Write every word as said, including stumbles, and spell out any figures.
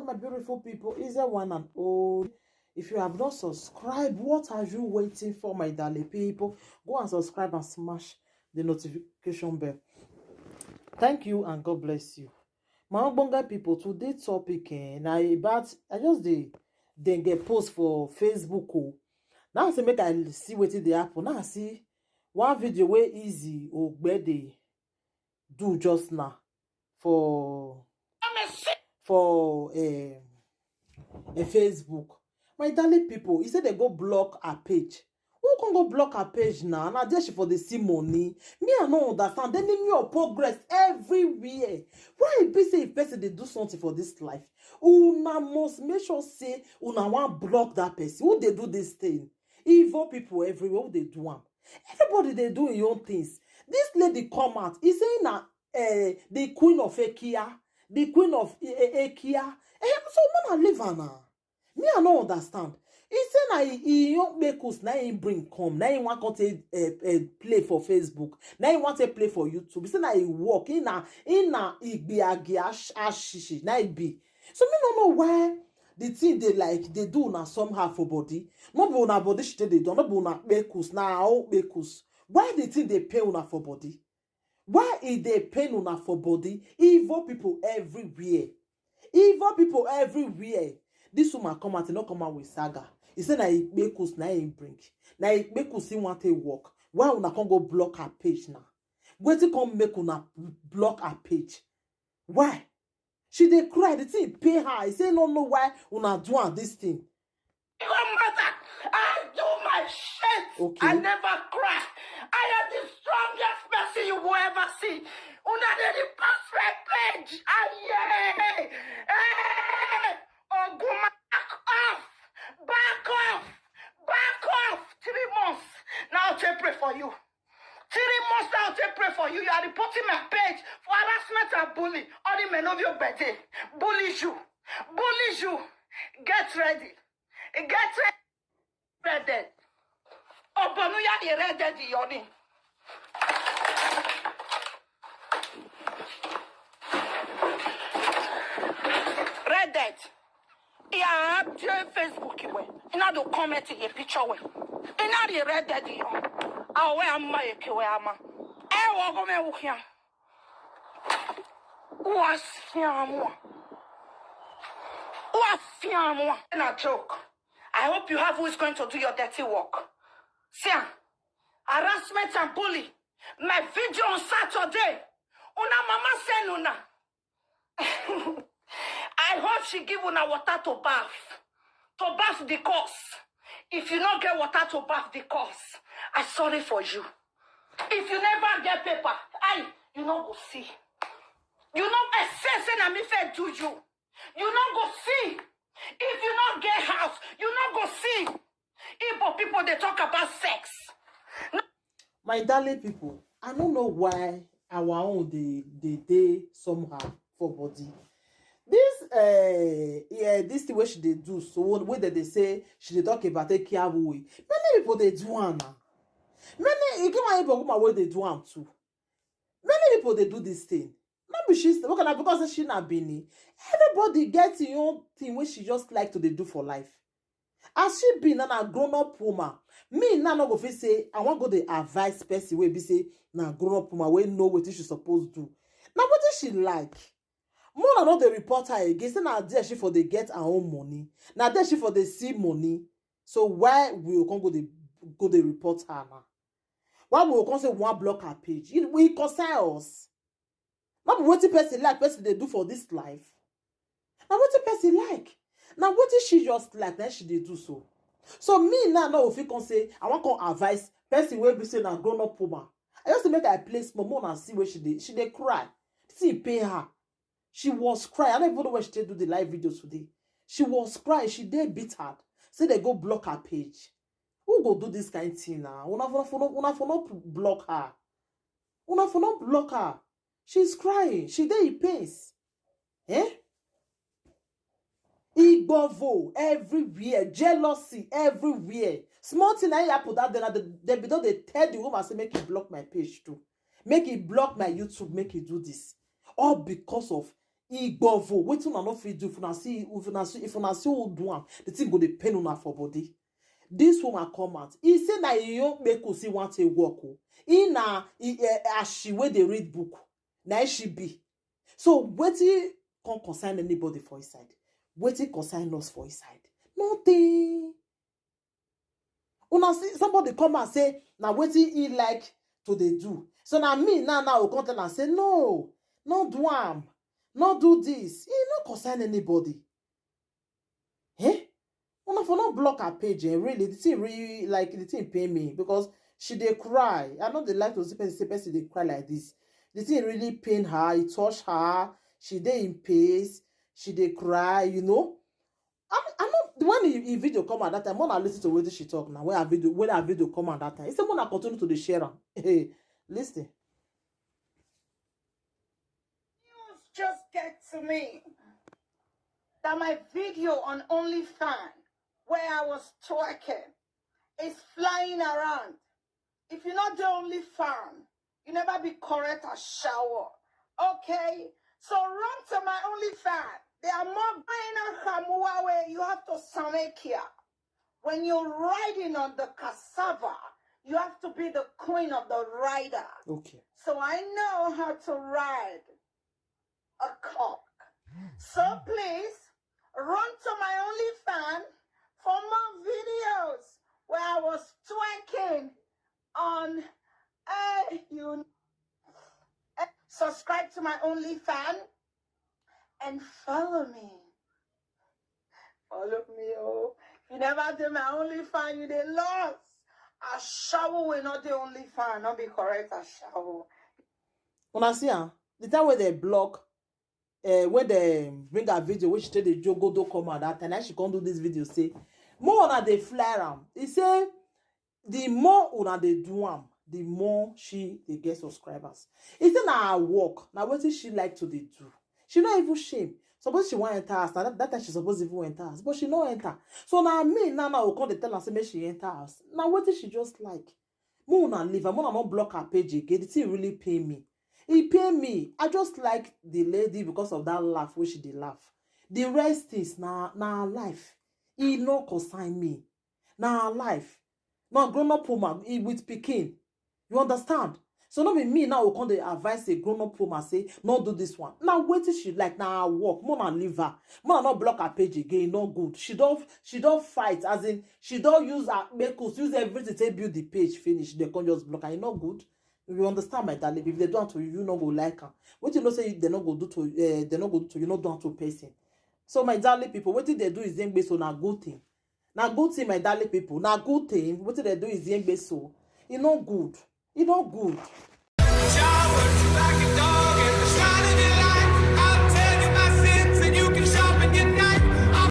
My beautiful people, is there one and all? If you have not subscribed, what are you waiting for, my darling people? Go and subscribe and smash the notification bell. Thank you and God bless you. My ogbonge people, today topic, eh, na about, I just dey, dem get post for Facebook. Oh. Now I say make I see wetin dey happen. Now I see one video wey Easy Ogbe dey do just now for for um, a Facebook. My darling people, he said they go block her page. Who can go block her page now? And I dare she for the see money. Me, I no understand. Enemy of progress everywhere. Why it be say if person they do something for this life, una must make sure say una wan block that person. Who they do this thing? Evil people everywhere. Who they do am? Everybody they do your own things. This lady come out. He saying that uh, the queen of Ekia, the queen of E- E- Ekia. Eh, so man, I leave her now. Me, I no understand. He say na he, he young Bekus na he bring come. Na he want to take uh, uh, play for Facebook. Na he want to play for YouTube. He say na he work. He na he na igbiagi ash- ashishi. Na he be. So me no know why the thing they like they do na somehow for body. No be una body she dey do. No be una Bekus na our own Bekus. Why the thing they pay una for body? Why e dey pain una for body? Evil people everywhere. Evil people everywhere. This woman come out, e no come out with saga. He say na Ikpekus na him bring. Na Ikpekus he want to work. Why una come go block her page now? Wetin come make una block her page? Why? She dey cry, the thing pay her. He say no know why una do am this thing. Your mother, I do my shit. Okay. I never cry. I am the strongest person you will ever see. Una dey repost my page. Aye. Eh. Oguma, back off. Back off. Back off. Three months. Now I take pray for you. Three months now I take pray for you. You are reporting my page for harassment and bully. All the men of your birthday. Bully you. Bully you. Get ready. Get ready. Red Dead. Obonu ya di Red Dead yoni. Red Dead. Ya abje Facebook we. Ina do comment ye picture we. Ina di Red Dead yo. Awe ama ye ke we ama. E wo go me wukia. Wa fiamwa. Wa fiamwa. Na joke. I hope you have who is going to do your dirty work. See, harassment and bully. My video on Saturday. Una mama send una. I hope she give una water to bath. To bath the cause. If you no get water to bath the cause, I sorry for you. If you never get paper, I you no go see. You no I say say na me fair do you. You no go see. If you no get house, you no go see. Igbo people they talk about sex. My darling people, I don't know why our own they they they somehow for body. This uh, yeah, this thing wey she dey do so wey dem dey say she dey talk about take care of way. Many people dey do am now. Many e get one Igbo woman wey dey do am too. Many people dey do this thing. No be she okay na because say she na Benin. Everybody get im own thing wey she just like to dey do for life. As she be na na grown up woman, me now no go fit say I wan go dey advise person wey be say na grown up woman wey know wetin she suppose do. Na wetin she like. More na no dey report her again. Say na there she for dey get her own money. Na there she for dey see money. So why we go come go dey go dey report her now? Why we go come say we wan block her page? It will concern us. No be wetin person like person dey do for this life. Na wetin person like. Na wetin she just like na she dey do so. So me now no go fit come say I wan come advise person wey be say na grown up woman. I just say make I play small more and see where she dey she dey cry. See pay her. She was crying. I don't even know where she take do the live video today. She was crying. She dey bitter. Say they go block her page. Who go do this kind thing now? Una for una for no block her. Una for no block her. She's crying. She dey in pains. Eh? Igbovo everywhere, jealousy everywhere. Small thing I happen that day, they, they be don dey tell the woman say make you block my page too, make you block my YouTube, make you do this, all because of Igbovo, wetin una no fit do, if una see, if una see, if una see who do am, the thing go dey pain una for body. This woman come out. He say na e own make Usi want to work o. He na he, eh, as she wey dey read book, na she be. So wetin come concern anybody for inside? Wetin concern us for inside? Nothing. Una see somebody come and say na wetin he like to dey do. So na me now now go come tell am say no, no do am, no do this. E no concern anybody. Eh? Una for not block her page, eh? Really, the thing really, like, the thing pain me because she dey cry. I no dey like to see person say person dey cry like this. The thing really pain her. It touch her. She dey in pain. She dey cry. You know. I, I know when the, the video come out that time. When I listen to what she talk now, when I video, when I video come out that time, he say when I continue to dey share am. Hey, listen. News just get to me that my video on OnlyFans where I was twerking is flying around. If you not the OnlyFans, you never be correct as shower. Okay? So run to my OnlyFans. They are more going to Hamuawe. You have to Samekia. When you're riding on the cassava, you have to be the queen of the rider. Okay. So I know how to ride a cock. So please run to my OnlyFans for more videos where I was twerking on a you subscribe to my OnlyFans and follow me. Follow me, oh. If you never do my OnlyFans, you dey lost. Ashawo will not the OnlyFans, not be correct Ashawo. Una see am, the time wey dem block, uh, when dem bring her video wey she take dey jogodo come out that time, na she come do this video say more una dey flare am. He say the more una dey do am, the more she dey get subscribers. He say na her work, na wetin she like to dey do. She no even shame. Suppose she wan enter house, na that, that time she suppose even enter house, but she no enter. So na me now now go come dey tell am say make she enter house. Na wetin she just like. Make una leave am, make una no block her page again. The thing really pain me. E pain me. I just like the lady because of that laugh wey she dey laugh. The rest things na na her life. E no concern me. Na her life. Na grown up woman e with pikin. You understand? So no be me now go come dey advise a grown up woman say no do this one. Na wetin she like, na her work. Make una leave her. Make una no block her page again. E no good. She don she don fight, as in she don use her kpekus, use everything take build the page finish. Dem come just block her. E no good. You understand, my darling? If dem do am to you, you no go like am. Wetin you know say dem no go do to uh, dem no go do to you, no do am to person. So my darling people, wetin dem do Iziegbe so na good thing. Na good thing, my darling people. Na good thing. Wetin dem do Iziegbe so, e no good. E no good.